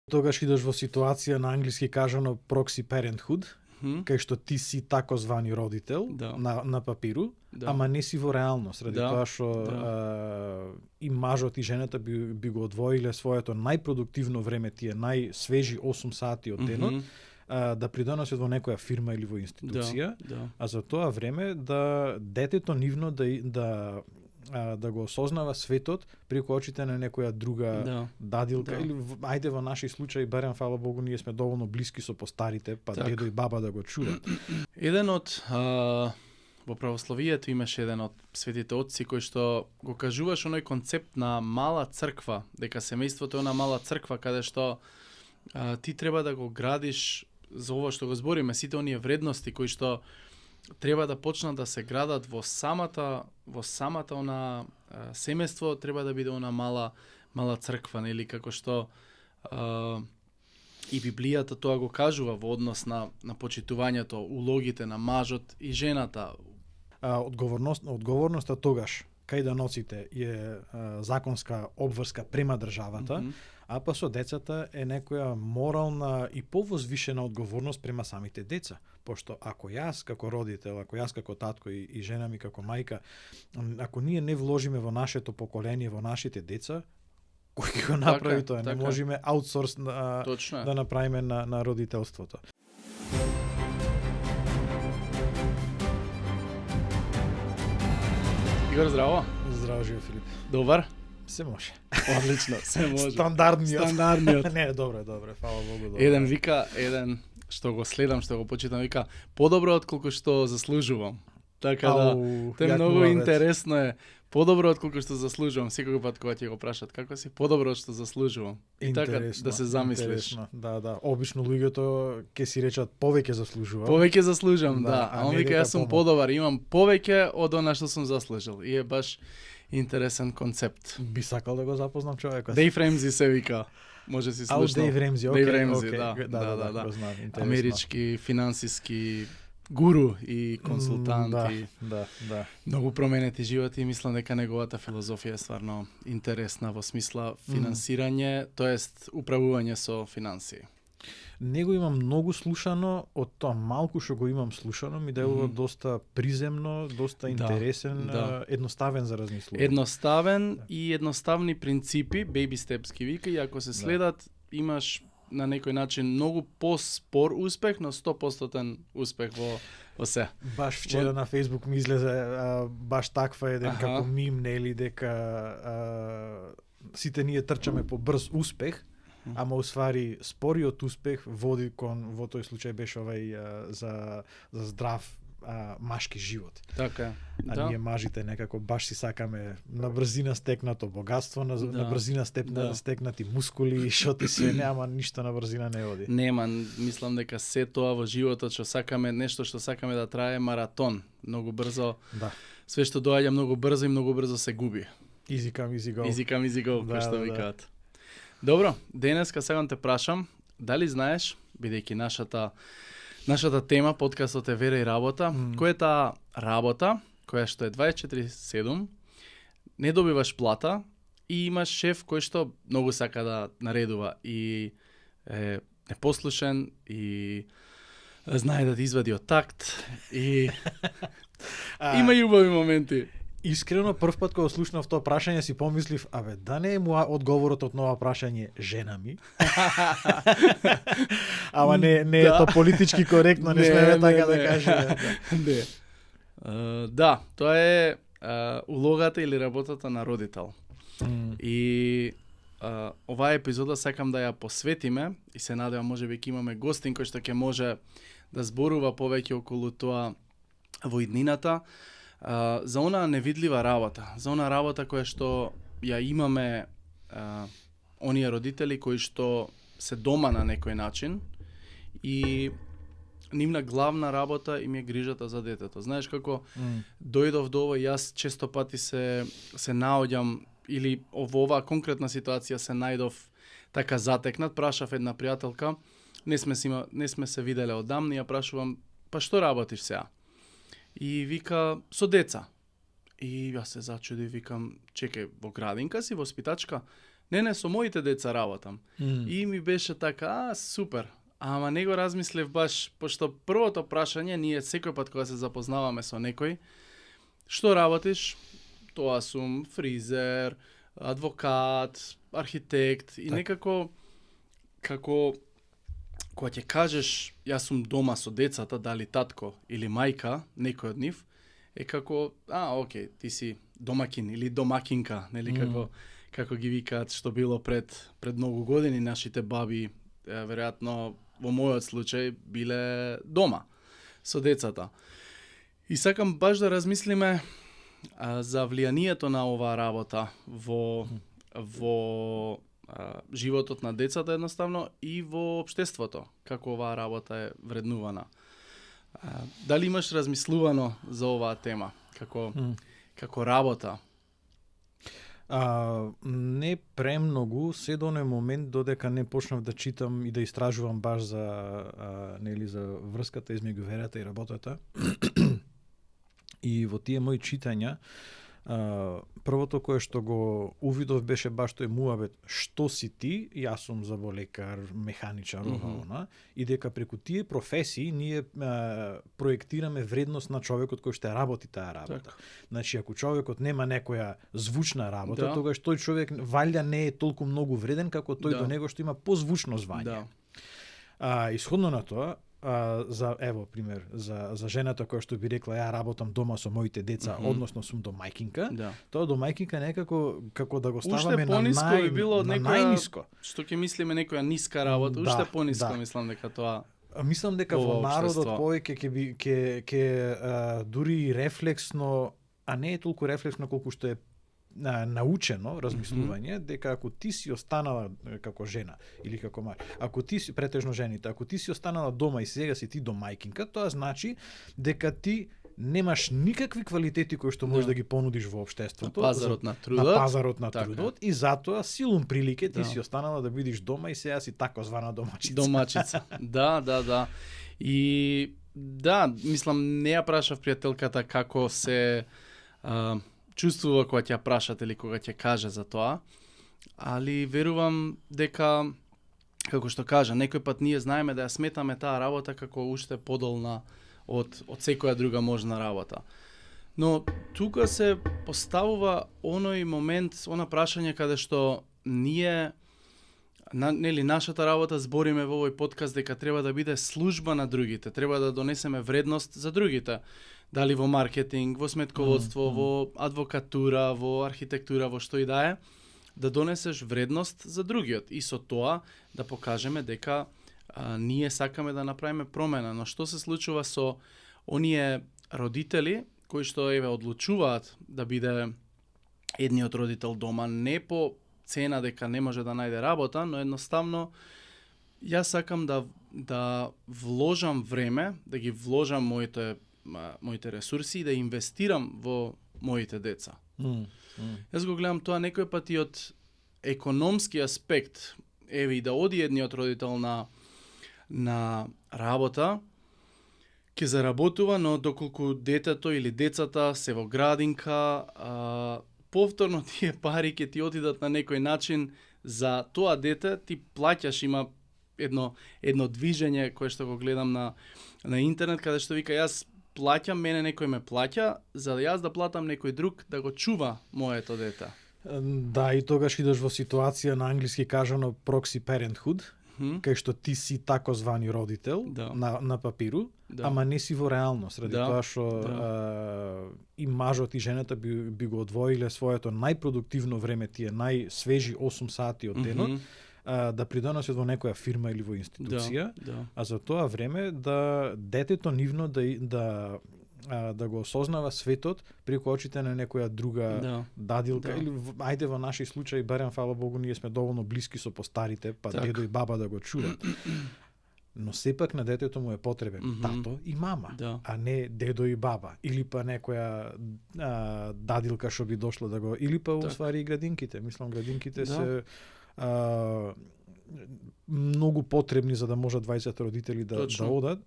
Тогаш идеш во ситуација на англиски кажано proxy parenthood, кај што ти си тако звани родител на папиру, ама не си во реалност, ради тоа што и мажот и жената би го одвоиле своето најпродуктивно време, тие најсвежи 8 сати од денот, да придонесат во некоја фирма или во институција, а за тоа време да детето нивно да го осознава светот преку очите на некоја друга дадилка или ајде во наши случаи барем фала Богу ние сме доволно блиски со постарите, па дедо и баба да го чуат. Еден од во православието имаше еден од светите отци кој што го кажуваш оној концепт на мала црква, дека семејството е она мала црква каде што ти треба да го градиш за ова што го збориме, сите оние вредности кои што треба да почнат да се градат во самата она семејство, треба да биде она мала црква, нели, како што и Библијата тоа го кажува во однос на почитувањето, улогите на мажот и жената. Одговорноста тогаш кај да носите е законска обврска према државата, а па со децата е некоја морална и повозвишена одговорност према самите деца. Пошто ако јас како родител, ако јас како татко и жена ми како мајка, ако ние не вложиме во нашето поколение, во нашите деца, кој ќе го направи тоа? Не можеме аутсорс да направиме на родителството. Игор, здраво. Здраво, живо, Филип. Добар? Се може. Одлично, се може. Стандардниот. Не, добре, фала Богу, добре. Еден вика, што го следам, што го почитам, вика, подобро отколку што заслужувам. Така да, тоа е многу интересно е. Подобро отколку што заслужувам. Секој пат кога ќе го прашат како си, подобро од што заслужувам. И така да се замислиш. Да. Обично луѓето ќе си речат повеќе заслужувам. Повеќе заслужувам, да. А он вика јас сум подобар, имам повеќе од она што сум заслужил. И е баш интересен концепт. Би сакал да го запознам човекот. Дейв Ремзи се вика. Може си слушнал. Дейв Ремзи, да. Амерички финансиски гуру и консултант да. Многу променети животи и мислам дека неговата филозофија е стварно интересна во смисла финансирање, тоест управување со финансии. Него имам многу слушано, од тоа малку што го имам слушано, ми делува доста приземно, доста интересен, едноставен за размислување. Едноставен и едноставни принципи, baby steps ги вика, и ако се следат, имаш на некој начин многу поспор успех, но 100% успех во се. Баш вчера на Facebook ми излезе баш таква еден како мим, нели, дека сите ние трчаме по брз успех, ама усвари спориот успех води кон, во тој случај беше за здрав машки живот. Така. Ние мажите некако баш си сакаме на брзина стекнато богатство, на брзина стекнати мускули, што ти се нема ништо на брзина не оди. Нема, мислам дека се тоа во животот што сакаме, нешто што сакаме да трае маратон, многу брзо. Да. Све што доаѓа многу брзо и многу брзо се губи. Easy come, easy go. Easy come, easy go, кој што викаат. Добро, денеска сакам те прашам, дали знаеш, бидејќи нашата тема, подкастот е Вера и работа, која е таа работа, која што е 24/7, не добиваш плата и имаш шеф кој што многу сака да наредува и е непослушен и знае да ти извади од такт и има и убави моменти. Искрено, прв пат кога слушнав тоа прашање си помислив, да не е му одговорот од нова прашање жена ми. Ама не е тоа политички коректно, не смеме така да кажеме. Да, тоа е улогата или работата на родител. И оваа епизода сакам да ја посветиме и се надевам можеби ќе имаме гостин кој што ќе може да зборува повеќе околу тоа во иднината. За она невидлива работа, за она работа која што ја имаме оние родители кои што се дома на некој начин и нивна главна работа им е грижата за детето. Знаеш како дојдов до ова, јас често пати се наоѓам или во оваа конкретна ситуација се најдов така затекнат, прашав една пријателка, не сме се виделе одамна, ја прашувам, па што работиш сега? И вика, со деца. И јас се зачуди, викам, чекај, во градинка си, во спитачка? Не, со моите деца работам. И ми беше така, супер. Ама не го размислев баш, пошто првото прашање, ние секој пат кога се запознаваме со некој, што работиш? Тоа сум фризер, адвокат, архитект и некако, како, кога ќе кажеш, јас сум дома со децата, дали татко или мајка, некој од нив, е како, окей, ти си домакин или домакинка, нели, како ги викаат, што било пред многу години нашите баби, веројатно во мојот случај биле дома со децата. И сакам баш да размислиме за влијанието на оваа работа во животот на децата едноставно и во општеството, како оваа работа е вреднувана. Дали имаш размислувано за оваа тема, како работа? Не премногу, се до оној момент додека не почнав да читам и да истражувам баш за врската измеѓу верата и работата. И во тие мои читања, првото кое што го увидов беше баш тој муабет, што си ти, јас сум заболекар, механичар, ова, и дека преку тие професии ние проектираме вредност на човекот кој што работи таа работа. Значи, ако човекот нема некоја звучна работа, тогаш тој човек валја не е толку многу вреден како тој до него што има позвучно звање. Исходно на тоа, пример, за жената која што би рекла ја работам дома со моите деца, односно сум домајкинка, тоа домајкинка некако како да го ставаме на најниско. Што ќе мислиме некоја ниска работа, уште пониско мислам дека тоа. Мислам дека во народот повеќе ќе дури рефлексно, а не е толку рефлексно колку што е научено размислување, дека ако ти си останала како жена или како мајка, ако ти си претежно жените, ако ти си останала дома и сега си ти домајкинка, тоа значи дека ти немаш никакви квалитети кои што можеш да ги понудиш во општеството, на пазарот на трудот, и затоа силум прилике ти си останала да бидиш дома и сега си таkozvana домачица. Да. И мислам, не ја прашав пријателката како се чувствува кога ќе прашат или кога ќе каже за тоа, али верувам дека, како што кажа, некој пат ние знаеме да ја сметаме таа работа како уште подолна од секоја друга можна работа. Но тука се поставува оној момент, она прашање каде што ние, нашата работа, збориме во овој подкаст дека треба да биде служба на другите, треба да донесеме вредност за другите. Дали во маркетинг, во сметководство, во адвокатура, во архитектура, во што и да е, да донесеш вредност за другиот и со тоа да покажеме дека ние сакаме да направиме промена. Но што се случува со оние родители кои што одлучуваат да биде едниот родител дома, не по цена дека не може да најде работа, но едноставно јас сакам да вложам време, да ги вложам моите ресурси и да инвестирам во моите деца. Јас го гледам тоа некој пат и од економски аспект. И да оди едниот родител на работа, ќе заработува, но доколку детето или децата се во градинка, повторно тие пари ќе ти отидат на некој начин за тоа дете, ти плаќаш, има едно движење кое што го гледам на интернет, каде што вика јас плаќам, мене некој ме плаќа, за да јас да платам некој друг да го чува моето дете. Да, и тогаш идеш во ситуација на англиски кажано proxy parenthood, кај што ти си таkozvani родител на папиру, ама не си во реалност, ради тоа што и мажот и жената би го одвоиле своето најпродуктивно време, тие најсвежи 8 сати од денот, да придонесат во некоја фирма или во институција, а за тоа време да детето нивно да го осознава светот преку очите на некоја друга дадилка, или ајде во наши случаи, барем фала Богу, ние сме доволно блиски со постарите, па дедо и баба да го чуват. Но сепак на детето му е потребен тато и мама, а не дедо и баба, или па некоја дадилка што би дошла да го, или па уствари и градинките. Мислам, градинките се многу потребни за да можат 20 родители да одат,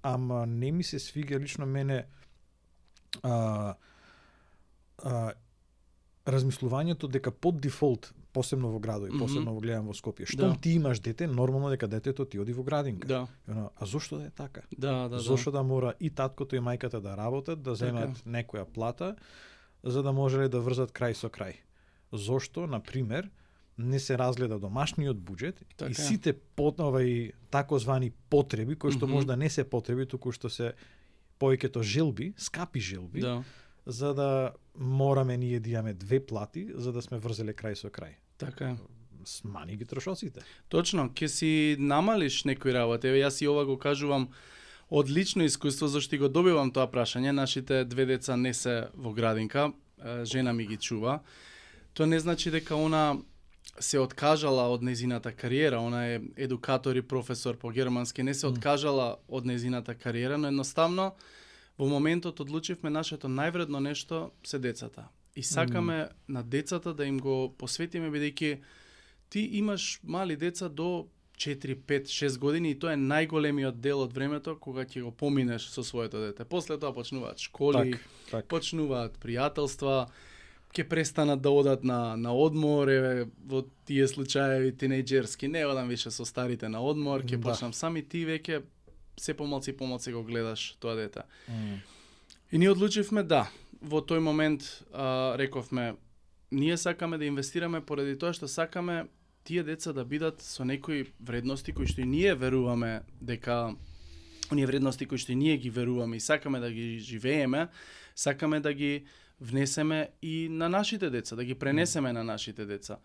ама не ми се свига лично мене размислувањето дека под дефолт, посебно во градови, посебно во гледам во Скопје, штом ти имаш дете, нормално дека детето ти оди во градинка. А зошто да е така? Зошто да мора и таткото и мајката да работат, да земат некоја плата, за да можеле да врзат крај со крај? Зошто, на пример, не се разгледа домашниот буџет и сите такозвани потреби, кои што можда не се потреби, туку што се повеќето желби, скапи желби, за да мораме ние да имаме 2 плати, за да сме врзеле крај со крај. Така. Смани ги трошоците. Точно, ќе си намалиш некои работи. Еве јас и ова го кажувам од лично искуство, зашто го добивам тоа прашање. Нашите 2 деца не се во градинка, жена ми ги чува. Тоа не значи дека она се откажала од незината кариера, она е едукатор и професор по германски, не се откажала од незината кариера, но едноставно во моментот одлучивме нашето највредно нешто се децата. И сакаме на децата да им го посветиме, бидејќи ти имаш мали деца до 4, 5, 6 години и тоа е најголемиот дел од времето кога ќе го поминеш со своето дете. После тоа почнуваат школи, почнуваат пријателства, ќе престанат да одат на одмор, еве во тие случаеви тинејџерски, не одам више со старите на одмор, ќе почнам сам и ти веќе се помалци го гледаш тоа дете. И ние одлучивме во тој момент рековме, ние сакаме да инвестираме поради тоа што сакаме тие деца да бидат со некои вредности кои што и ние веруваме дека оние вредности кои што и ние ги веруваме и сакаме да ги живееме, сакаме да ги внесеме и на нашите деца, да ги пренесеме на нашите деца.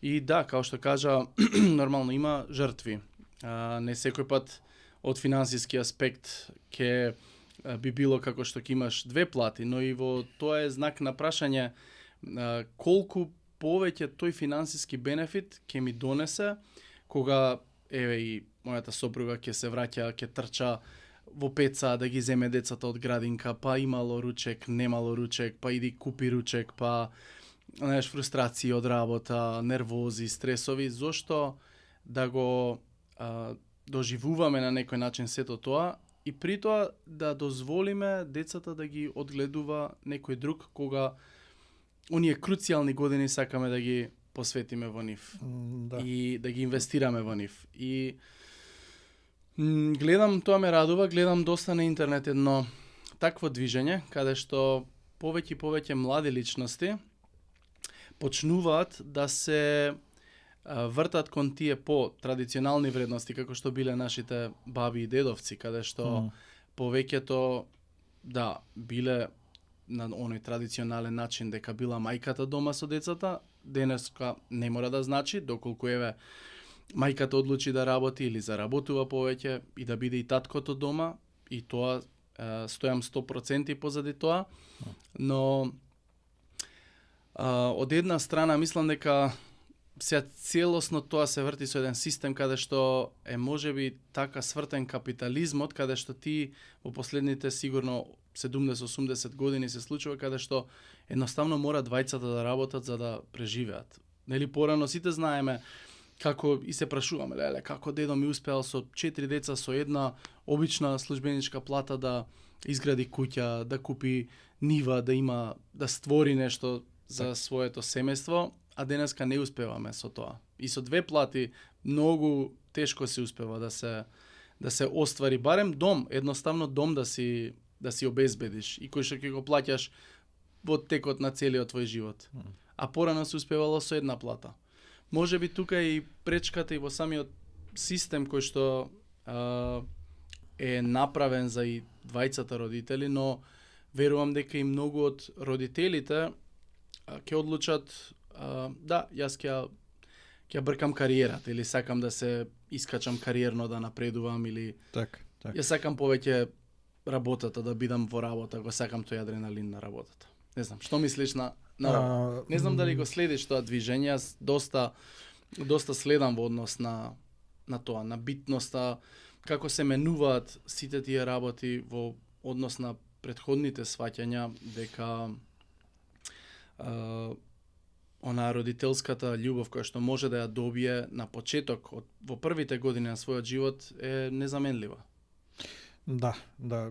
И као што кажа, нормално има жртви. Не секој пат од финансиски аспект ќе би било како што ќе имаш 2 плати, но и во тоа е знак на прашање колку повеќе тој финансиски бенефит ќе ми донесе кога еве и мојата сопруга ќе се враќа, ќе трча во пеца да ги земе децата од градинка, па имало ручек, немало ручек, па иди купи ручек, па знаеш фрустрации од работа, нервози, стресови, зошто да го доживуваме на некој начин сето тоа и при тоа да дозволиме децата да ги одгледува некој друг кога оние круцијални години сакаме да ги посветиме во нив и да ги инвестираме во нив. И гледам, тоа ме радува, гледам доста на интернет едно такво движење, каде што повеќе млади личности почнуваат да се вртат кон тие по-традиционални вредности, како што биле нашите баби и дедовци, каде што повеќето, биле на оној традиционален начин дека била мајката дома со децата, денеска не мора да значи, доколку еве мајката одлучи да работи или заработува повеќе и да биде и таткото дома, и тоа стојам 100% позади тоа, но од една страна мислам дека се целосно тоа се врти со еден систем каде што е можеби така свртен капитализмот, каде што ти во последните сигурно 70-80 години се случува каде што едноставно мора двајцата да работат за да преживеат. Нели порано сите знаеме како и се прашуваме, леле, како дедо ми успеал со 4 деца со една обична службеничка плата да изгради куќа, да купи нива, да има, да створи нешто за своето семејство, а денеска не успеваме со тоа. И со 2 плати многу тешко се успева да се оствари барем дом, едноставно дом да си обезбедиш и кој што ќе го плаќаш во текот на целиот твој живот. А порано се успевало со 1 плата. Може би тука и пречката и во самиот систем кој што е направен за и двајцата родители, но верувам дека и многу од родителите ќе одлучат јас ќе бркам кариерата или сакам да се искачам кариерно да напредувам или јас сакам повеќе работата, да бидам во работа, го сакам тој адреналин на работата. Не знам, што мислиш на не знам дали го следиш тоа движење, јас доста следам во однос на тоа, на битноста, како се менуваат сите тие работи во однос на претходните сваќања, дека она родителската љубов која што може да ја добие на почеток во првите години на својот живот е незаменлива. Да,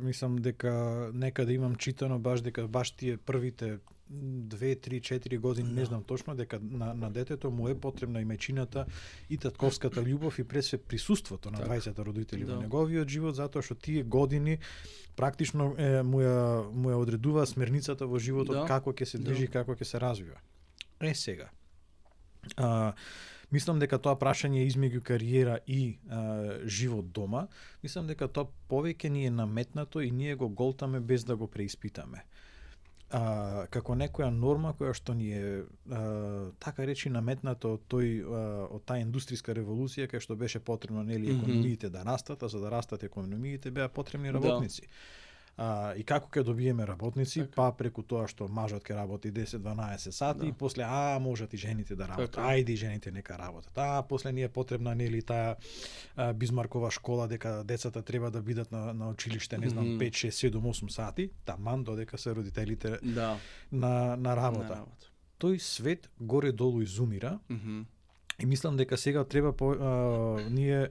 мислам дека некаде имам читано баш дека тие првите 2, 3, 4 години, не знам точно, дека на детето му е потребна и мајчината и татковската љубов и пред се присуството на 20 родители во неговиот живот, затоа што тие години практично му ја одредува смерницата во животот, како ќе се движи, како ќе се развива. Сега. Мислам дека тоа прашање измеѓу кариера и живот дома, мислам дека тоа повеќе ни е наметнато и ние го голтаме без да го преиспитаме. Како некоја норма која што ни е така речи наметнато од таа индустријска револуција кај што беше потребно економиите да растат, а за да растат економиите беа потребни работници. И како ќе добиеме работници, па преку тоа што мажот ќе работи 10-12 сати и после можат и жените да работат. Ајде и жените нека работат. После ни е потребна таа Бисмаркова школа дека децата треба да бидат на училиште, не знам, 5, 6, 7, 8 сати, таман додека се родителите на работа. Тој свет горе-долу изумира и мислам дека сега треба ние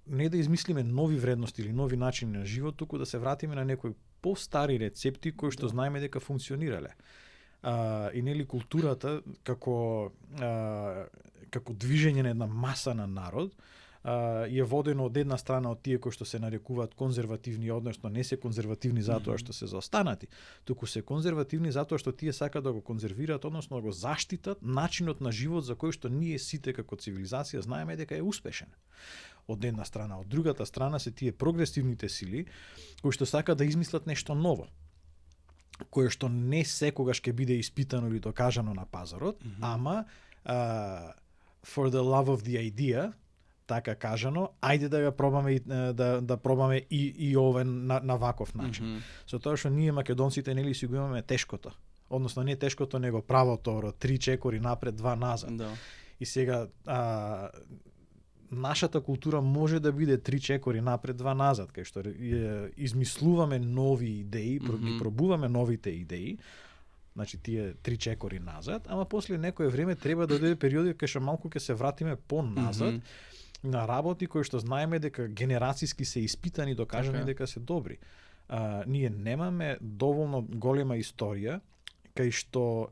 не да измислиме нови вредности или нови начини на живот, туку да се вратиме на некои постари рецепти кои што знаеме дека функционирале. И културата како движење на една маса на народ е водено од една страна од тие кои што се нарекуваат конзервативни, односно не се конзервативни затоа што се заостанати, туку се конзервативни затоа што тие сакаат да го конзервираат, односно да го заштитат начинот на живот за кој што ние сите како цивилизација знаеме дека е успешен. Од една страна, од другата страна се тие прогресивните сили кои што сакаат да измислат нешто ново, кое што не секогаш ќе биде испитано или докажано на пазарот, ама for the love of the idea, така кажано, ајде да го пробаме да пробаме и ове на ваков начин. Со тоа што ние македонците си го имаме тешкото. Односно не тешкото, него правото, 3 чекори напред, 2 назад. И сега нашата култура може да биде 3 чекори напред, 2 назад, кај што измислуваме нови идеи, пробуваме новите идеи. Значи тие 3 чекори назад, ама после некое време треба да дојде периоди кај што малку ќе се вратиме по-назад на работи кои што знаеме дека генерацијски се испитани, докажани дека се добри. Ние немаме доволно голема историја кај што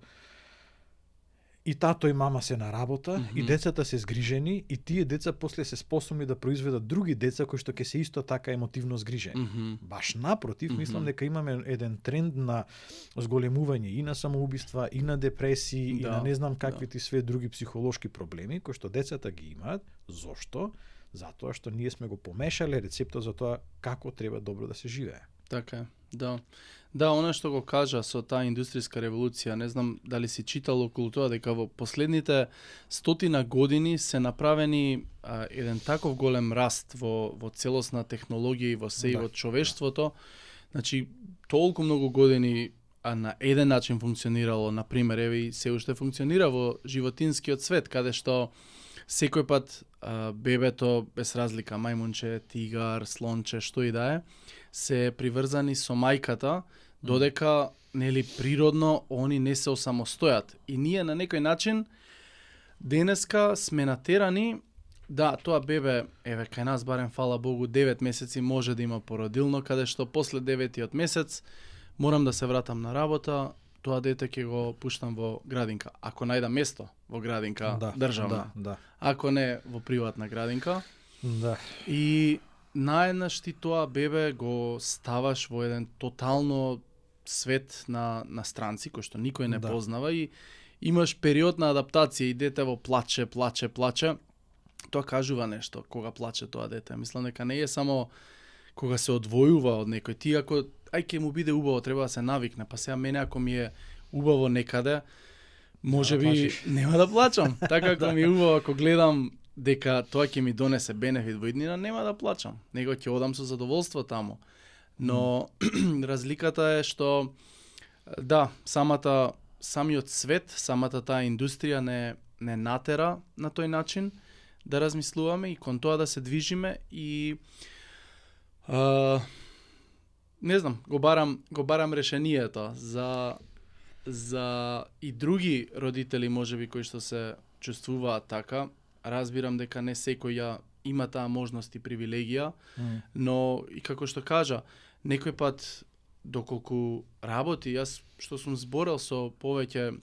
и тато и мама се на работа, и децата се згрижени, и тие деца после се способни да произведат други деца кои што ќе се исто така емотивно згрижени. Баш напротив, мислам дека имаме еден тренд на зголемување и на самоубиства, и на депресии, и на не знам каквити све други психолошки проблеми кои што децата ги имаат. Зошто? Затоа што ние сме го помешале рецептот за тоа како треба добро да се живее. Така, да. Да, она што го кажа со таа индустријска револуција, не знам дали си читал околу тоа дека во последните 100 години се направени еден таков голем раст во целосна технологија и во се и во човештвото. Значи, толку многу години на еден начин функционирало, например, еве се уште функционира во животинскиот свет, каде што секој пат бебето, без разлика, мајмунче, тигар, слонче, што и да е, се приврзани со мајката, додека природно они не се осамостојат. И ние на некој начин денеска сме натерани да тоа бебе, еве кај нас барем фала Богу 9 месеци може да има породилно, каде што после 9-тиот месец морам да се вратам на работа, тоа дете ќе го пуштам во градинка. Ако најдам место во градинка државна. Ако не во приватна градинка. И наеднаш ти тоа бебе го ставаш во еден тотално свет на странци кој што никој не познава и имаш период на адаптација и детево плаче. Тоа кажува нешто кога плаче тоа дете. Мислам дека не е само кога се одвојува од некој. Ти ако ќе му биде убаво, треба да се навикне. Па сега мене ако ми е убаво некаде, можеби нема да плачам. Така ако ми е убаво, ако гледам дека тоа ќе ми донесе бенефит во иднина, нема да плачам. Него ќе одам со задоволство таму. Но разликата е што самиот свет, самата таа индустрија не натера на тој начин да размислуваме и кон тоа да се движиме и не знам, го барам решението за и други родители можеби кои што се чувствуваат така. Разбирам дека не секој ја има таа можност и привилегија, но и како што кажа, некој пат доколку работи, јас што сум зборел со повеќе,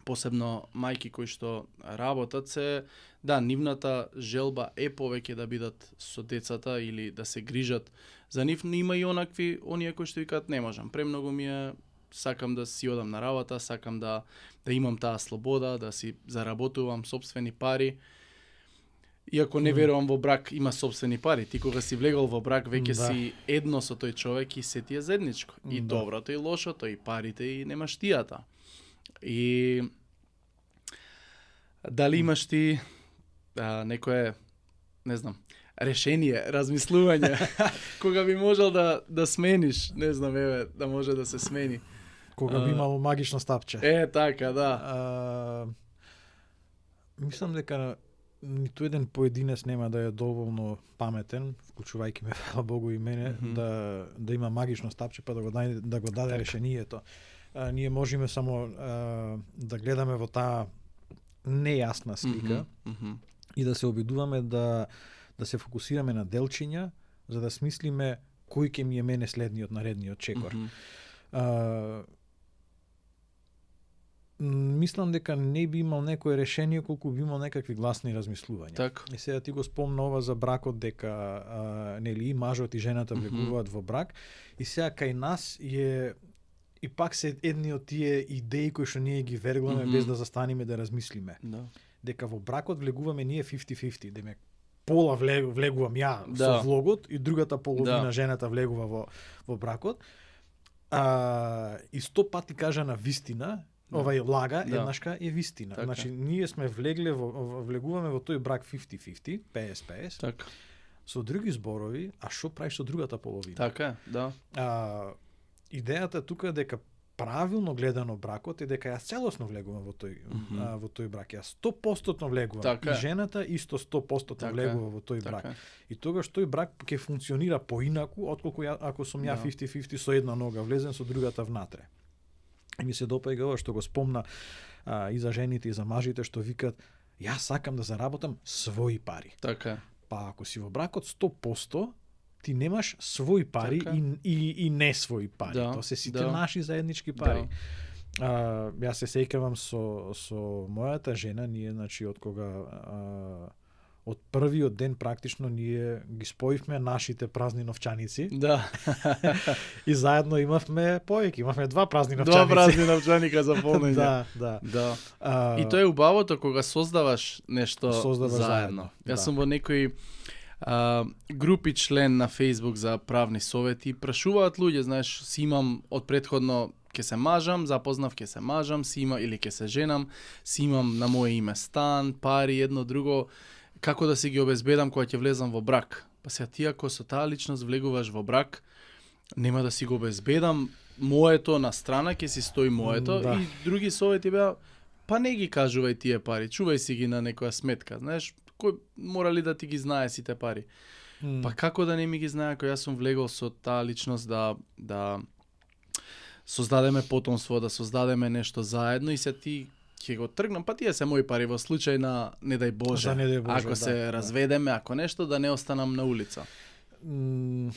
посебно мајки кои што работат, се да, нивната желба е повеќе да бидат со децата или да се грижат за нив, но има и оние кои што викаат не можам, премногу ми е, сакам да си одам на работа, сакам да имам таа слобода, да си заработувам сопствени пари. Иако не верувам во брак има сопствени пари, ти кога си влегол во брак веќе си едно со тој човек и се ти е заедничко. И доброто и лошото, и парите и немаштијата. И дали имаш ти некое, не знам, решение, размислување, кога би можел да смениш, не знам, да може да се смени. Кога би имало магично стапче. Така, да. Мислам дека ниту еден поединец нема да е доволно паметен, вклучувајќи ме, фала Богу и мене, да има магично стапче па да го даде решението. Ние можеме само да гледаме во таа нејасна слика и да се обидуваме да се фокусираме на делчиња, за да смислиме кој ќе ми е мене следниот наредниот чекор. Мислам дека не би имал некое решение колку би имал некакви гласни размислувања. Так. И сега ти го спомна ова за бракот, дека нели и мажот и жената влегуваат во брак, и сега кај нас е и пак се едни од тие идеи кои што ние ги вергламе без да застанеме да размислиме. Дека во бракот влегуваме ние 50-50, демек пола влегувам ја со влогот и другата половина жената влегува во бракот. И 100 пати кажана вистина, овај лага еднашка е вистина. Така. Значи ние сме влегуваме во тој брак 50-50, 50-50. Така. Со други зборови, а што правиш со другата половина? Така, да. Идејата тука дека правилно гледано бракот е дека јас целосно влегувам во тој брак. Јас 100% влегувам. Така. И жената исто 100% влегува во тој брак. И тогаш тој брак ќе функционира поинаку отколку ако сум ја 50-50 со една нога влезен, со другата внатре. И ми се допаѓа ова што го спомна и за жените и за мажите што викат јас сакам да заработам своји пари. Така. Па ако си во бракот 100%, ти немаш своји пари и не своји пари. Тоа се сите наши заеднички пари. Јас се сеќавам со мојата жена, ние значи од кога од првиот ден практично ние ги споивме нашите празни новчаници. Да. И заедно имавме повеќе, имавме 2 празни новчаници. 2 празни новчаника за полнење. Да. И тоа е убавото кога создаваш нешто заедно. Јас сум во некои групи член на Facebook за правни совети, прашуваат луѓе, знаеш, си имам од претходно ќе се мажам, запознав ќе се мажам, си има или ќе се женам, си имам на моје име стан, пари, едно друго, како да си ги обезбедам кога ќе влезам во брак. Па сега ти ако со таа личност влегуваш во брак, нема да си го обезбедам, моето на страна ќе си стои моето. И други совети беа, па не ги кажувај тие пари, чувај си ги на некоја сметка, знаеш, кој мора ли да ти ги знае сите пари. Па како да не ми ги знае кога јас сум влегол со таа личност да создадеме потомство, да создадеме нешто заедно и се ти ќе го тргнам, па тие се мои пари во случај на не дај Боже, ако се разведеме, ако нешто, да не останам на улица. И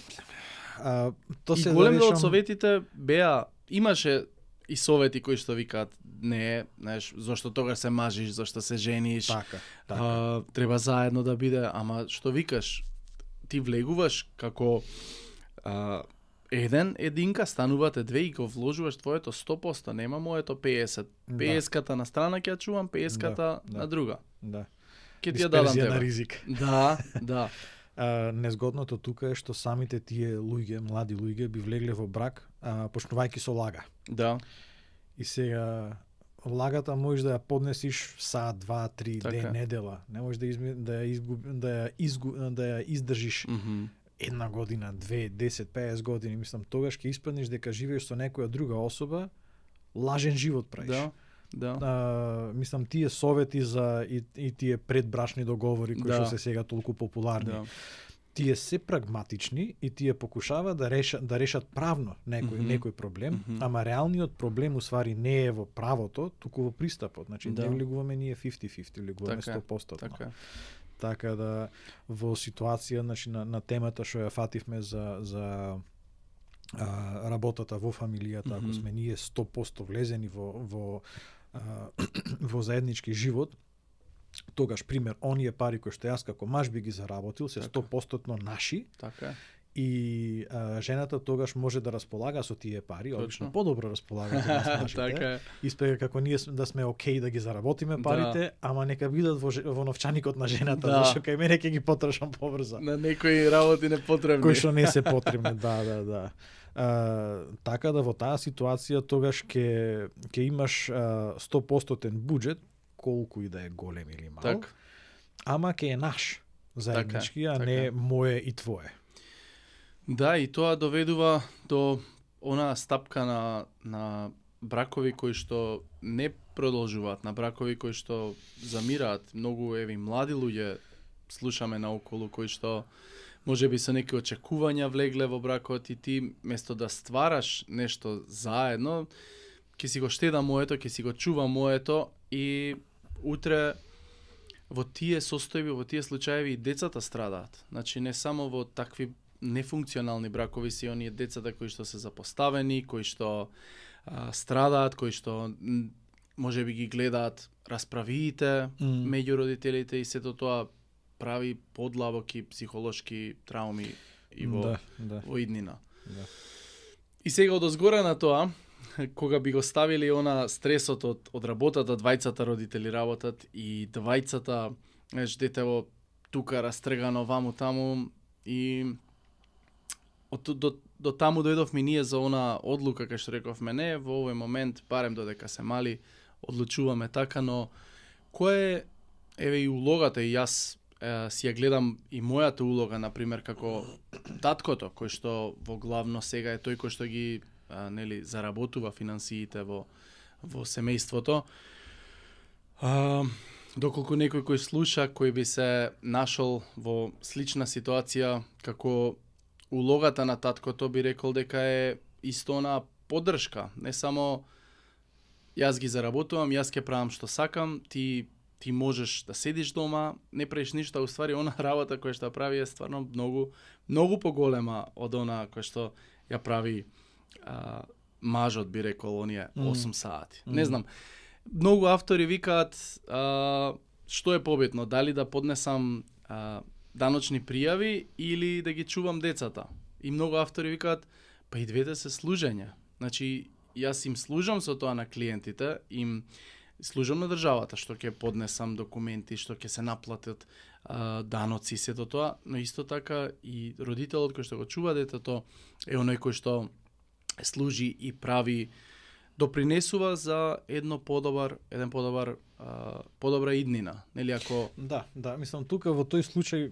голем дел од советите беа, имаше и совети кои што викаат не, знаеш, зошто тогаш се мажиш, зошто се жениш. Така. Треба заедно да биде, ама што викаш, ти влегуваш како единка, станувате две и го вложуваш твоето 100%, нема моето 50. 50-ката на страна ќе чувам, 50-ката на друга. Да. Ќе ти ја дадам тебе. На ризик. Да. Незгодното тука е што самите тие луѓе, млади луѓе, би влегле во брак, почнувајќи со лага. Да. И сега лагата можеш да ја поднесиш саат, 2, 3, ден, недела. Не можеш да ја издржиш една година, 2, 10, 50 години. Мислам, тогаш ќе испаднеш дека живееш со некоја друга особа, лажен живот правиш. Да. Мислам, тие совети за и тие предбрачни договори кои што се сега толку популарни. Тие се прагматични и тие покушава да решат правно некој проблем, ама реалниот проблем усвари не е во правото, туку во пристапот. Значи не влегуваме ние 50-50, влегуваме 100%. Така да во ситуација, значи на темата што ја фативме за работата во фамилијата, ако сме ние 100% влезени во заеднички живот, тогаш пример оние пари кои што јас како маж би ги заработил се 100% наши. Така. И жената тогаш може да располага со тие пари, обично подобро располага од нас мажите. Така. Испега како ние да сме окей да ги заработиме парите, ама нека бидат во новчаникот на жената, зашто кај мене ќе ги потрошам побрзо. На некои работи не потребни. Кои што не се потребни, да. Така да во таа ситуација тогаш ќе имаш 100% буџет, колку и да е голем или мал, так. Ама ќе е наш заеднички, а не мое и твое. Да, и тоа доведува до онаа стапка на бракови кои што не продолжуваат, на бракови кои што замираат. Многу млади луѓе слушаме наоколу кои што можеби со неки очекувања влегле во бракот и ти место да ствараш нешто заедно, ќе си го штедам моето, ќе си го чувам моето и утре во тие состојби, во тие случаеви и децата страдаат. Значи не само во такви нефункционални бракови се оние децата кои што се запоставени, кои што страдаат, кои што можеби ги гледаат расправиите меѓу родителите и сето тоа прави подлабоки психолошки трауми и во иднина. Да. И сега одозгора на тоа, кога би го ставили она стресот од работата, двајцата родители работат и двајцата, детево тука растргано ваму таму и до таму дојдовме ние за она одлука кај што рековме не, во овој момент, барем додека се мали, одлучуваме така, но кој е и улогата, и јас си ја гледам и мојата улога, например, како таткото, кој што во главно сега е тој кој што ги заработува финансиите во семејството. Доколку некој кој слуша, кој би се нашол во слична ситуација како улогата на таткото, би рекол дека е исто она поддршка. Не само јас ги заработувам, јас ќе правам што сакам, ти можеш да седиш дома, не правиш ништо, а уствари она работа која што прави е стварно многу поголема од она која што ја прави мажот, би рекол, оние 8 сати. Не знам, многу автори викаат што е побитно, дали да поднесам даночни пријави или да ги чувам децата. И многу автори викаат, па и двете се служење. Значи, јас им служам со тоа на клиентите, им служам на државата, што ќе поднесам документи, што ќе се наплатат даноци, сето тоа, но исто така и родителот кој што го чува детето е оној кој што служи и прави, допринесува за подобра иднина, нели ако Да, мислам тука во тој случај,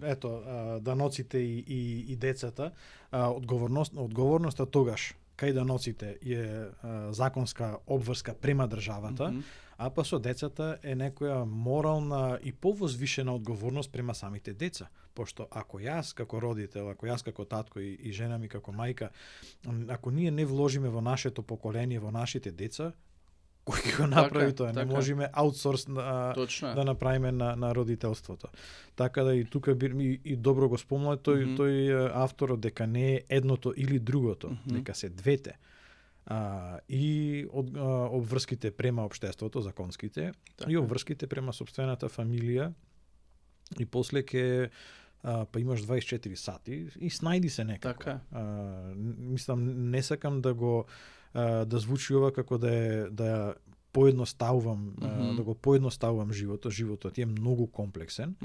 даноците и децата, одговорноста тогаш кај даноците е законска обврска према државата, а па со децата е некоја морална и повозвишена одговорност према самите деца. Пошто ако јас како родител, ако јас како татко и жена ми како мајка, ако ние не вложиме во нашето поколение, во нашите деца, кој ќе го направи тоа? Не можеме аутсорс да направиме на родителството. Така да и тука и добро го спомна тој авторот дека не е едното или другото, дека се двете. И обврските према општеството, законските, и обврските према сопствената фамилија, и после ќе па имаш 24 сати и снајди се некако. Така. Мислам, не сакам да звучи ова како да поедноставувам, да го поедноставувам животот. Животот е многу комплексен.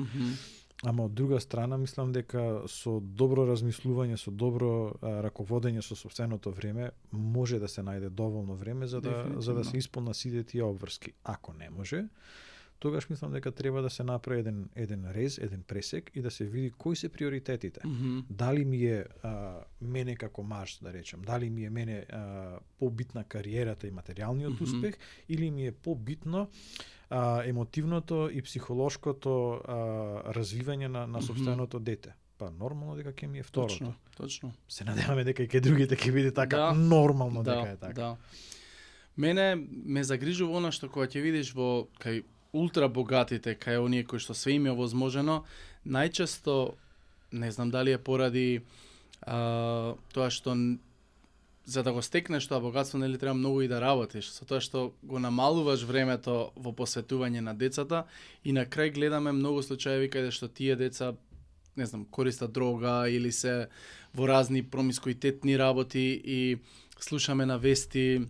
Ама од друга страна мислам дека со добро размислување, со добро раководење со сопственото време може да се најде доволно време за да се исполнат сите тие обврски. Ако не може, тогаш мислам дека треба да се направи еден рез, еден пресек и да се види кои се приоритетите. Дали ми е мене како маж, да речем, дали ми е мене побитна кариерата и материјалниот успех, или ми е побитно емотивното и психолошкото развивање на сопственото дете. Па нормално дека ќе ми е второто. Точно. Се надеваме дека и кај другите ќе биде така нормално дека е така. Да. Мене ме загрижува она што кога ќе видиш кај ултра богатите, кај оние кои што све им е возможено, најчесто, не знам дали е поради тоа што за да го стекнеш тоа богатство, нели треба многу и да работиш, со тоа што го намалуваш времето во посветување на децата и на крај гледаме многу случаеви каде што тие деца, не знам, користат дрога или се во разни промискуитетни работи и слушаме на вести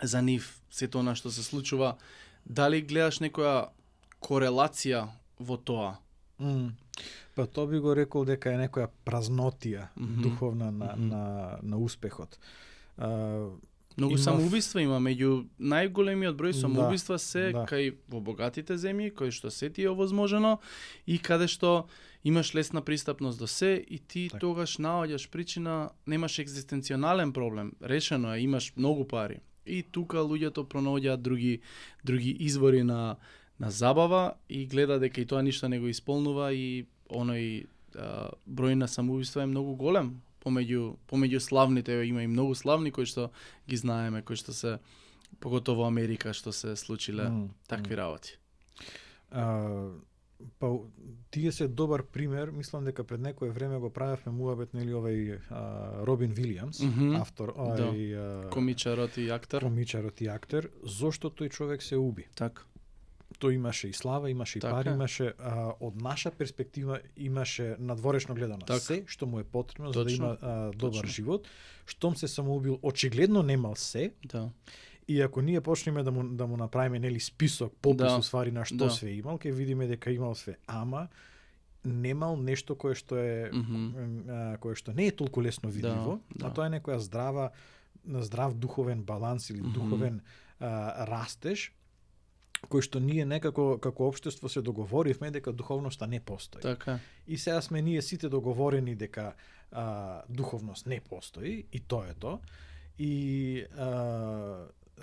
за нив сето она што се случува. Дали гледаш некоја корелација во тоа? Па тоа би го рекол дека е некоја празнотија духовна на успехот. Многу самоубиства има, меѓу најголемиот број самоубиства се кај во богатите земји, кои што се ти е овозможено и каде што имаш лесна пристапност до се и ти тогаш наоѓаш причина, немаш екзистенционален проблем, решено е, имаш многу пари. И тука луѓето пронаоѓаат други извори на забава и гледа дека и тоа ништо не го исполнува и оној број на самоубиства е многу голем. Помеѓу славните има и многу славни кои што ги знаеме, кои што се поготово Америка што се случиле такви работи. Па тие се добар пример, мислам дека пред некое време го правевме муабет нели овој Робин Вилијамс, автор, комичарот и актер. Зошто тој човек се уби? Така. Тој имаше и слава, имаше и пари, имаше од наша перспектива имаше надворешно гледано се што му е потребно за да има добар живот. Штом се самоубил, очигледно немал се. Да. И ако ние почнеме да му направиме нели список, попис уствари на што све имал, ќе видиме дека имал све, ама немал нешто кое што е кое што не е толку лесно видливо, а тоа е некоја здрав духовен баланс или духовен растеж, кој што ние некако како општество се договоривме дека духовноста не постои. Така. И сега сме ние сите договорени дека духовност не постои и тоа е тоа. И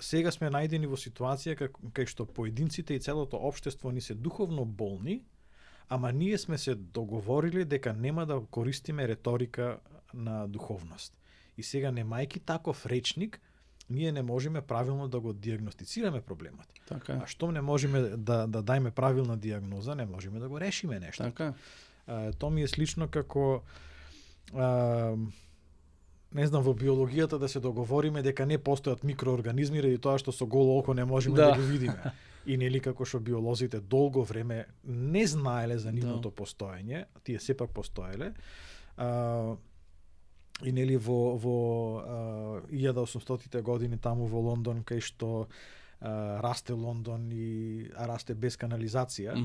сега сме најдени во ситуација кај што поединците и целото општество ни се духовно болни, ама ние сме се договорили дека нема да користиме реторика на духовност. И сега немајки таков речник, ние не можеме правилно да го диагностицираме проблемот. Така. А што не можеме да дајме правилна диагноза, не можеме да го решиме нешто. Така. Тоа ми е слично како не знам, во биологијата да се договориме дека не постојат микроорганизми ради тоа што со голо око не можеме да ги видиме. И нели како што биолозите долго време не знаеле за нивното постоење, тие сепак постоеле. И нели во 1800-тите години таму во Лондон, кај што расте Лондон и расте без канализација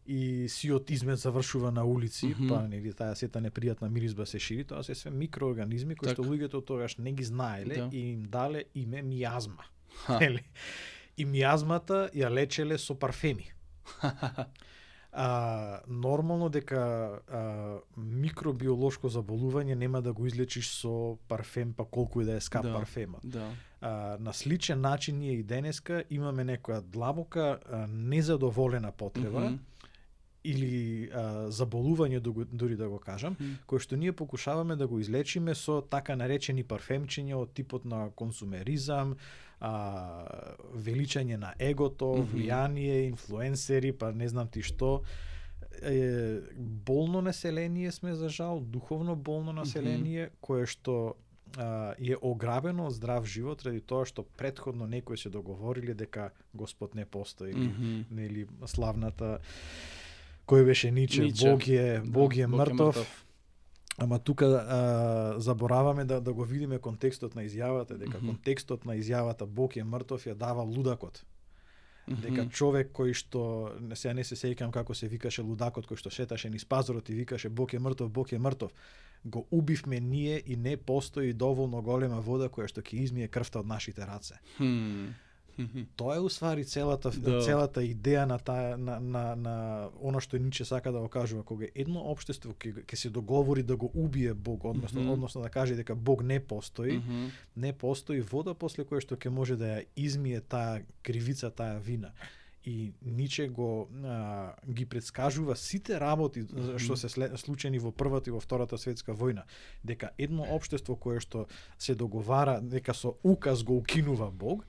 и сиот измет завршува на улици, па нели таа сета непријатна миризба се шири, тоа се све микроорганизми кои што луѓето тогаш не ги знаеле и им дале име мијазма. И мијазмата ја лечеле со парфеми. Нормално дека микробиолошко заболување нема да го излечиш со парфем, па колку и да е скап парфемот. На сличен начин ние и денеска имаме некоја длабока незадоволена потреба или заболување, дури да го кажам, кој што ние покушаваме да го излечиме со така наречени парфемчиња од типот на консумеризам, величање на егото, влијание, инфлуенсери, па не знам ти што. Болно население сме, за жал, духовно болно население, кое што е ограбено од здрав живот ради тоа што претходно некои се договориле дека Господ не постои, нели славната кој беше Ниче. Бог е мртов. Ама тука забораваме да го видиме контекстот на изјавата, дека контекстот на изјавата Бог е мртов ја дава лудакот. Дека човек кој што, сега не се сеќам како се викаше лудакот кој што шеташе низ пазарот и викаше Бог е мртов, Бог е мртов, го убивме ние и не постои доволно голема вода која што ќе измие крвта од нашите раце. Тоа е уствари целата идеја на таа на она што Ниче сака да го кажува, кога едно општество ќе се договори да го убие Бог, односно да каже дека Бог не постои, не постои вода после која што ќе може да ја измие таа кривица, таа вина. И Ниче ги предскажува сите работи што се случени во Првата и во Втората светска војна, дека едно општество кое што се договара дека со указ го укинува Бог,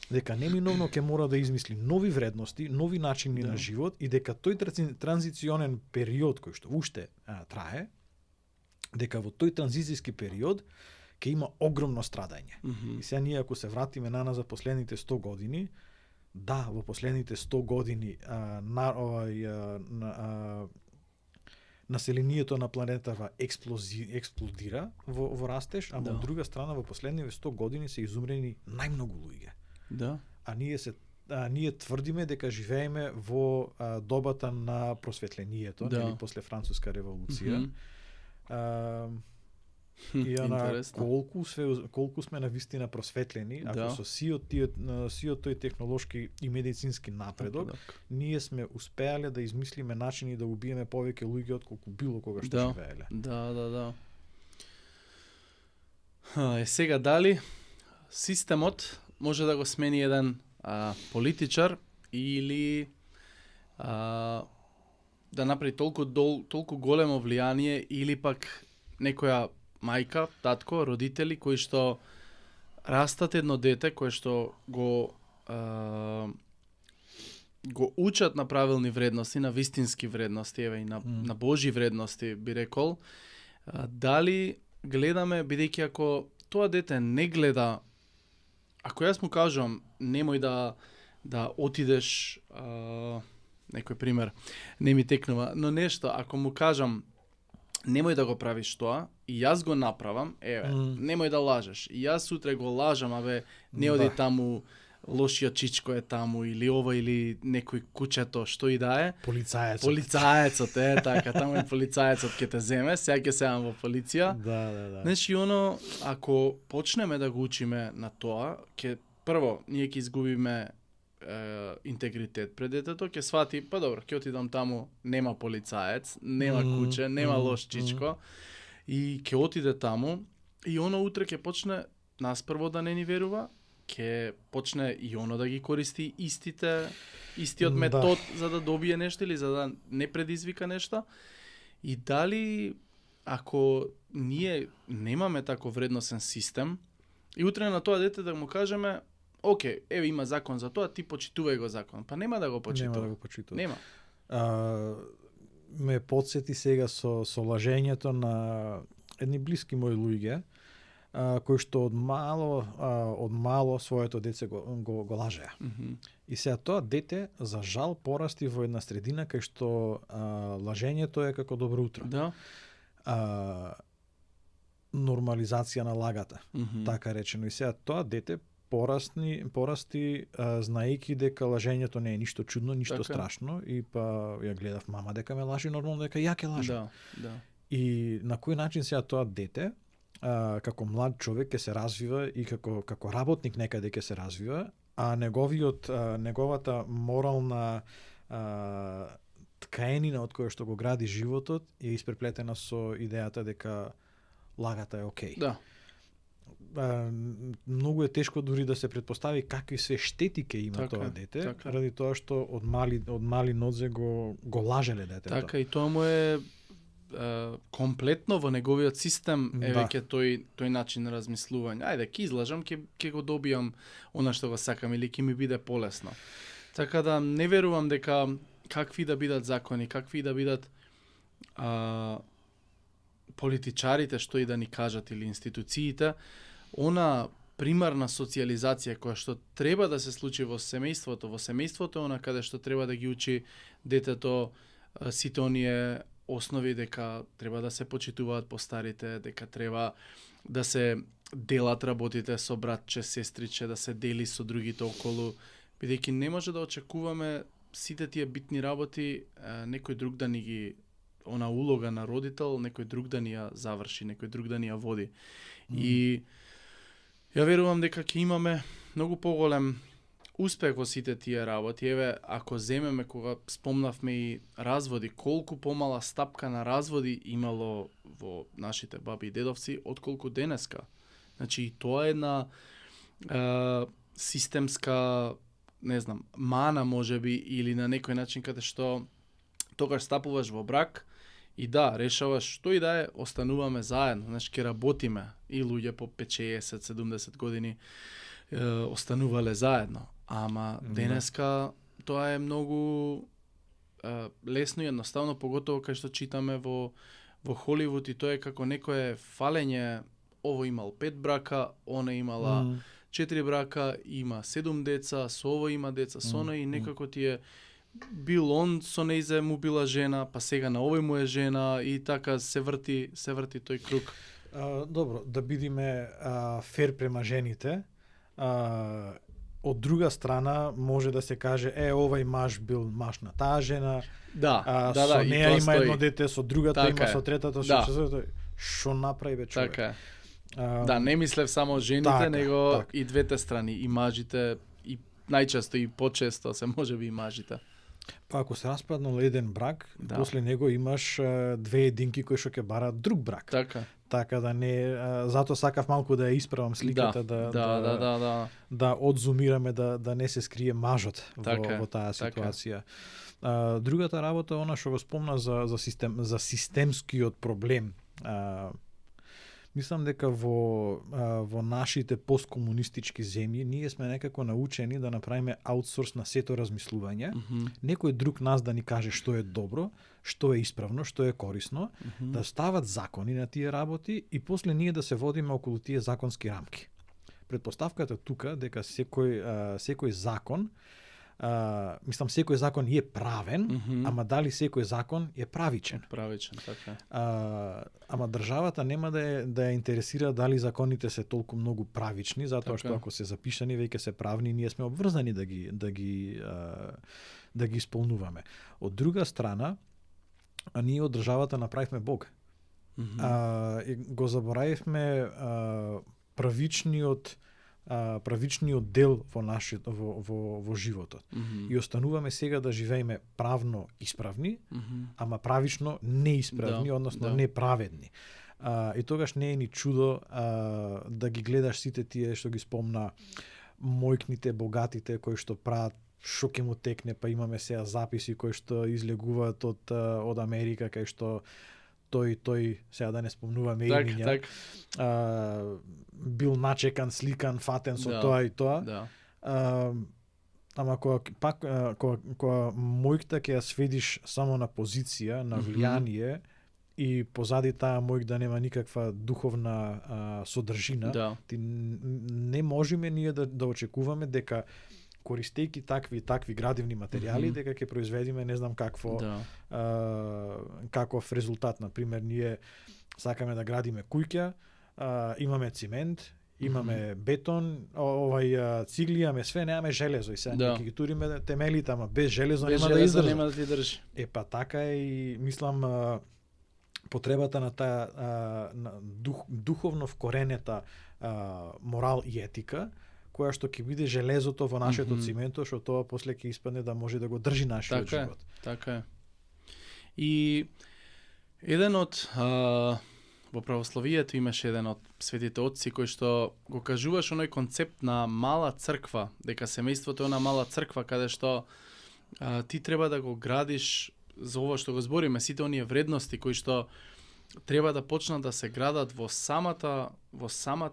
дека неминовно ќе мора да измисли нови вредности, нови начини на живот и дека тој транзиционен период кој што уште трае, дека во тој транзицијски период ќе има огромно страдање. И сега ние ако се вратиме за последните 100 години, да, во последните 100 години населението на планетава експлодира во растеж, а од друга страна во последниве 100 години се изумрени најмногу луѓе. Да. А ние тврдиме дека живееме во добата на просветлението, или после Француска револуција. И колку сме навистина просветлени, ако со сиот тој технолошки и медицински напредок, ние сме успеале да измислиме начини да убиеме повеќе луѓе отколку било кога што живееле. Да. Сега дали системот може да го смени еден политичар или да направи толку големо влијание, или пак некоја мајка, татко, родители кои што растат едно дете кое што го учат на правилни вредности, на вистински вредности, еве и на Божи вредности, би рекол. Дали гледаме, бидејќи ако тоа дете не гледа, ако јас му кажам немој да отидеш, некој пример, не ми текнува, но нешто, ако му кажам немој да го правиш тоа, и јас го направам, немој да лажеш. И јас сутре го лажам, не оди таму, лошиот чичко е таму, или ова, или некој кучето, што и да е. Полицаецот, така, таму е полицаецот ќе те земе, сега ќе седам во полиција. Да. Значи, ако почнеме да го учиме на тоа, прво, ние ќе изгубиме интегритет пред детето, ќе свати, па добро, ќе отидам таму, нема полицаец, нема куче, нема лош чичко, и ќе отиде таму, и утре ќе почне нас прво да не ни верува, ќе почне и да ги користи истиот метод за да добие нешто или за да не предизвика нешто. И дали ако ние немаме тако вредносен систем, и утре на тоа дете да му кажеме окей, еве има закон за тоа, ти почитувај го закон. Па нема да го почитува. Нема. Ме подсети сега со лажењето на едни блиски мои луѓе, кои што од мало своето деце го лажеа. И сега тоа дете, за жал, порасти во една средина кај што лажењето е како добро утро. Да. Нормализација на лагата, така речено. И сега тоа дете порасти знаејќи дека лажењето не е ништо чудно, ништо страшно, и па ја гледав мама дека ме лажи, нормално дека ја ќе лажам. Да. И на кој начин сега тоа дете како млад човек ќе се развива и како работник некаде ќе се развива, а неговата морална ткаенина од која што го гради животот е испреплетена со идејата дека лагата е окей. Да. Многу е тешко дури да се претпостави какви се штети ќе има тоа дете, ради тоа што од мали нодзе го лажеле детето. Така, и тоа му е комплетно во неговиот систем е веќе тој начин на размислување. Ајде, ќе излажам, ќе го добијам она што го сакам или ќе ми биде полесно. Така да не верувам дека какви да бидат закони, какви да бидат политичарите што и да ни кажат или институциите, она примарна социализација која што треба да се случи во семејството она каде што треба да ги учи детето сите оние основи дека треба да се почитуваат постарите, дека треба да се делат работите со братче, сестриче, да се дели со другите околу, бидејќи не може да очекуваме сите тие битни работи некој друг да ни ги, она улога на родител, некој друг да ни ја заврши, некој друг да ни ја води. И ја верувам дека ќе имаме многу поголем успех во сите тие работи. Еве, ако земеме кога спомнавме и разводи, колку помала стапка на разводи имало во нашите баби и дедовци отколку денеска. Значи, и тоа е една системска, не знам, мана можеби, или на некој начин каде што тогаш стапуваш во брак и да, решаваш што и да е, остануваме заедно, значи ќе работиме, и луѓе по 50-70 години останувале заедно. Ама денеска тоа е многу лесно и едноставно, поготово кај што читаме во Холивуд, и тоа е како некое фалење ово имал 5 брака, она имала 4 брака, има 7 деца, со ово има деца, со она и некако ти е бил он со нејзе му била жена, па сега на овој му е жена и така се врти тој круг. Добро, да бидиме фер према жените. Од друга страна може да се каже овај маж бил маж на таа жена. Со неја има едно дете, со другата така има, со третата, со четвртата. Што направи бе човек? Така е. Не мислев само жените, него и двете страни, и мажите, и најчесто и почесто се можеби и мажите. Па ако се распаднал еден брак, после него имаш две единки кои што ќе бараат друг брак. Така да не, затоа сакав малку да ја исправам сликата, да одзумираме, да не се скрие мажот во таа ситуација. Другата работа, она што го спомна за системскиот проблем. Мислам дека во нашите посткомунистички земји ние сме некако научени да направиме аутсорс на сето размислување. Некој друг нас да ни каже што е добро, што е исправно, што е корисно, да стават закони на тие работи и после ние да се водиме околу тие законски рамки. Предпоставката тука дека секој закон, мислам секој закон е правен, ама дали секој закон е правичен? Правичен, така. Ама државата нема да ја интересира дали законите се толку многу правични, затоа што ако се запишани веќе се правни, ние сме обврзани да ги исполнуваме. Од друга страна, ние од државата направивме Бог. И го заборавивме правичниот дел во животот. И остануваме сега да живееме правно исправни, ама правично неисправни, односно неправедни. И тогаш не е ни чудо да ги гледаш сите тие што ги спомна мојкните, богатите, кои што прават што ќе му текне, па имаме сега записи кои што излегуваат од Америка, кај што тој сега да не спомнуваме имиња, бил начекан, сликан, фатен со тоа и тоа. Ама кога мојкта ќе ја сведиш само на позиција, на влијание, и позади таа мојк да нема никаква духовна содржина, не можеме ние да очекуваме дека користејќи такви градивни материјали, дека ќе произведиме не знам каков резултат. Например, ние сакаме да градиме куќа, имаме цимент, имаме бетон, цигли, имаме све, немаме железо и сега ќе ги туриме темелите, ама без железо нема да издржи. Па така и мислам потребата на таа духовно вкоренета морал и етика, која што ќе биде железото во нашето цименто, што тоа после ќе испадне да може да го држи нашиот живот. Така е. И еден од во православието имаше еден од светите отци кој што го кажуваш оној концепт на мала црква, дека семејството е она мала црква каде што ти треба да го градиш за ова што го збориме, сите оние вредности кои што треба да почнат да се градат во самата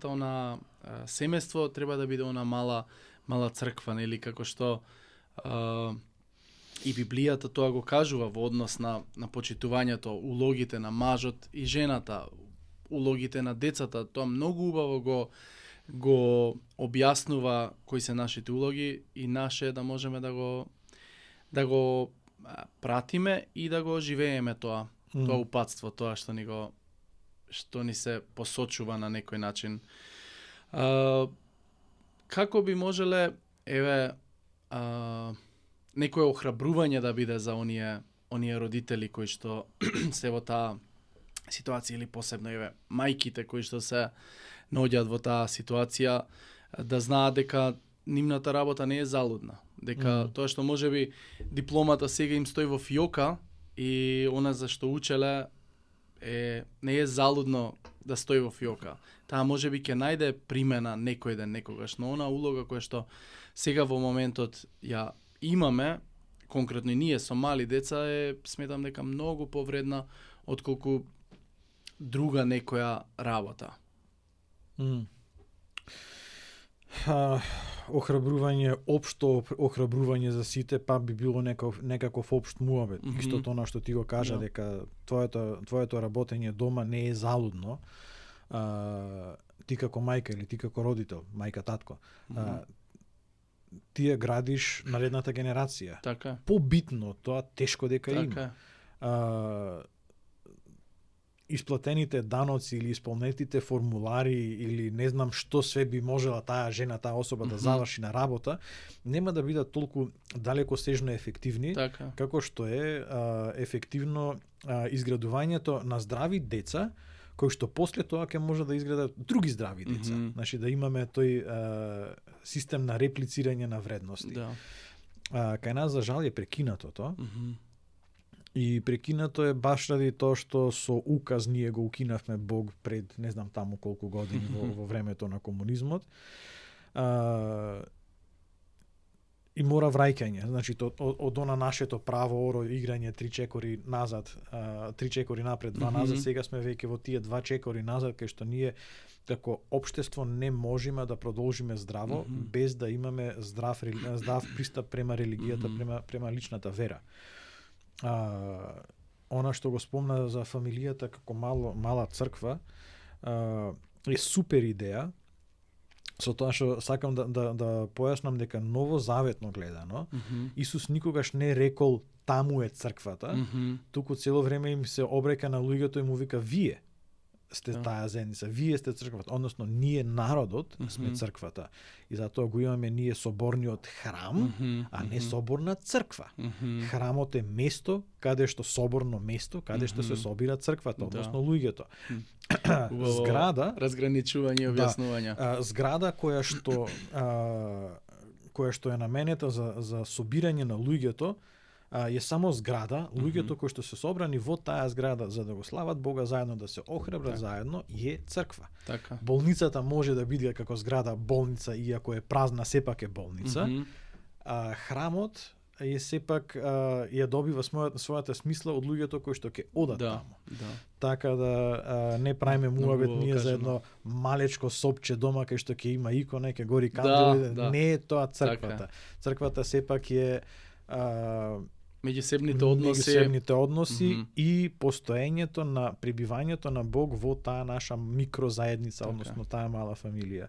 она семејство, треба да биде она мала црква, нели, како што и Библијата тоа го кажува во однос на почитувањето, улогите на мажот и жената, улогите на децата, тоа многу убаво го објаснува кои се нашите улоги и наше да можеме да го пратиме и да го живееме тоа упатство, тоа што ни се посочува на некој начин. Како би можеле некое охрабрување да биде за оние родители кои што се во таа ситуација или посебно мајките кои што се наоѓаат во таа ситуација, да знаат дека нивната работа не е залудна, дека тоа што можеби дипломата сега им стои во фиока и она за што учеле не е залудно да стои во фиока. Таа можеби ќе најде примена некој ден некогаш, но она улога која што сега во моментот ја имаме, конкретно и ние со мали деца, сметам дека многу повредна отколку друга некоја работа. Охрабрување, општо охрабрување за сите, па би било некаков општ муабет. Истото она што ти го кажа, дека твоето работење дома не е залудно. ти како мајка или ти како родител, мајка, татко, ти ја градиш наредната генерација. Така. Побитно тоа тешко дека така. Има. Исплатените даноци или исполнетите формулари или не знам што све би можела таа жена, таа особа да заврши на работа, нема да бидат толку далекосежно ефективни, така. како што е ефективно изградувањето на здрави деца, кои што после тоа ќе може да изградат други здрави деца. Значи да имаме тој систем на реплицирање на вредности. Да. Кај нас за жал е прекинато тоа. И прекинато е баш ради тоа што со указ ние го укинавме Бог пред не знам таму колку години во времето на комунизмот. И мора враќање. Значи од она нашето право оро играње 3 чекори назад, 3 чекори напред, 2 назад, сега сме веќе во тие 2 чекори назад кај што ние како општество не можеме да продолжиме здраво без да имаме здрав пристап према религијата, према личната вера. Она што го спомна за фамилијата како мала црква е супер идеја, со тоа што сакам да појаснам дека новозаветно гледано, Исус никогаш не рекол таму е црквата, туку цело време им се обрека на луѓето и му вика вие сте таа заедница, вие сте црквата, односно ние народот сме црквата. И затоа го имаме ние соборниот храм, а не соборна црква. Храмот е место каде што соборно место, каде што се собира црквата, односно луѓето. Зграда, разграничување и објаснување. Зграда која што е наменета за собирање на луѓето, е само зграда, луѓето кои што се собрани во таа зграда за да го слават Бога заедно, да се охрабрат заедно, е црква. Така. Болницата може да биде како зграда болница, иако е празна, сепак е болница. Храмот е сепак ја добива својата смисла од луѓето кои што ќе одат таму. Така да не правиме муабет ние за едно малечко сопче дома кај што ќе има икона, ќе гори кандели, не е тоа црквата. Црквата сепак е меѓусебните односи и постоењето на пребивањето на Бог во таа наша микрозаедница, односно таа мала фамилија.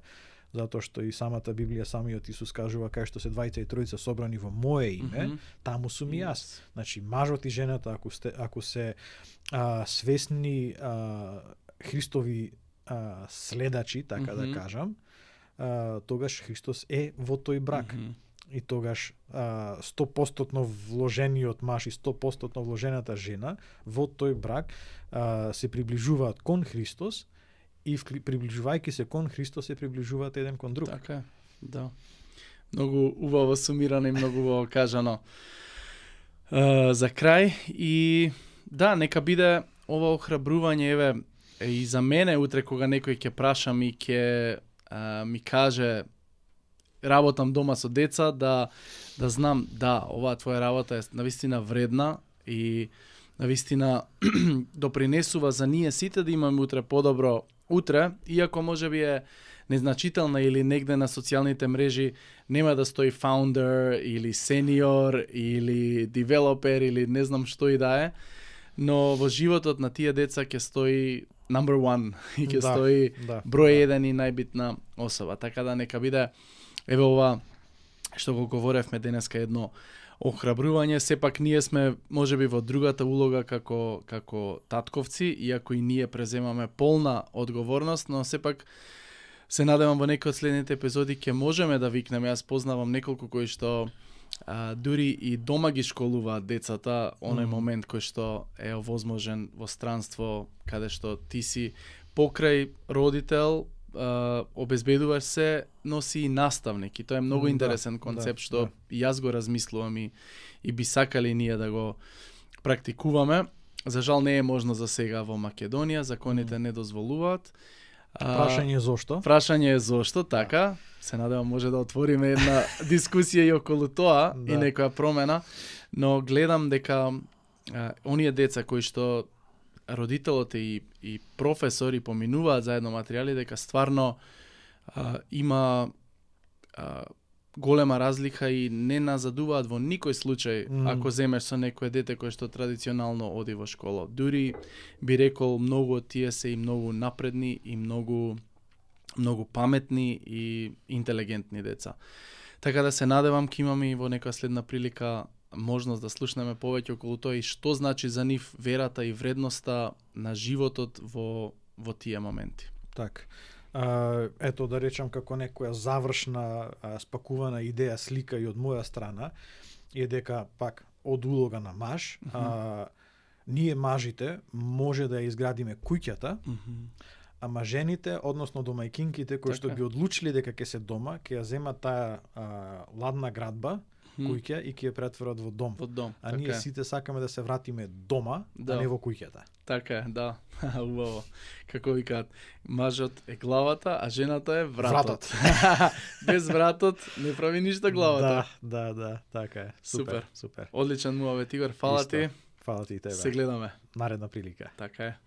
Затоа што и самата Библија, самиот Исус кажува кај што се двајца и тројца собрани во мое име, таму сум и јас. Значи мажот и жената ако се свесни Христови следачи, така да кажам, тогаш Христос е во тој брак. И тогаш 100% вложениот маж и 100% вложената жена во тој брак се приближуваат кон Христос и приближувајќи се кон Христос се приближуваат еден кон друг. Така, да. Многу убаво сумирано и многу убаво кажано. За крај и да, нека биде ова охрабрување, еве, и за мене утре кога некој ќе прашам и ќе ми каже работам дома со деца, да знам, да, оваа твоја работа е навистина вредна и навистина допринесува за ние сите да имаме утре подобро утре, иако можеби е незначителна или негде на социјалните мрежи нема да стои founder или senior или developer или не знам што и да е, но во животот на тие деца ќе стои number one и ќе стои број еден и најбитна особа. Така да нека биде еве ова што го говоревме денеска едно охрабрување, сепак ние сме можеби во другата улога како татковци, иако и ние преземаме полна одговорност, но сепак се надевам во некои од следните епизоди ќе можеме да викнеме. Јас познавам неколку кои што дури и дома ги школуваат децата, оној момент кој што е овозможен во странство, каде што ти си покрај родител, обезбедуваш се, носи и наставник. И тоа е многу интересен концепт што и јас го размислувам и би сакали ние да го практикуваме. За жал не е можно за сега во Македонија, законите не дозволуваат. Прашање зошто? Прашање е зошто, така. Се надевам може да отвориме една дискусија и околу тоа и некоја промена, но гледам дека оние деца кои што родителот и професори поминуваат заедно материјали, дека стварно има голема разлика и не назадуваат во никој случај ако земеш со некое дете кое што традиционално оди во школа. Дури би рекол многу од тие се и многу напредни и многу паметни и интелигентни деца. Така да се надевам ќе имаме и во некоја следна прилика можност да слушнеме повеќе околу тоа и што значи за нив верата и вредноста на животот во тие моменти. Така. Ето да речам како некоја завршна спакувана идеја, слика и од моја страна е дека пак од улога на маж, ние мажите може да ја изградиме куќата, ама жените, односно домајкинките кои што би одлучили дека ќе се дома, ќе ја земат таа ладна градба, куќа и ќе ја претворат во дом. А ние сите сакаме да се вратиме дома, а не во куќата. Така е, да. Убаво. Како викаат, мажот е главата, а жената е вратот. Без вратот не прави ништо главата. Да, така е. Супер. Одличен муавет, Игор, фала ти. Фала ти и тебе. Се гледаме. Наредна прилика. Така е.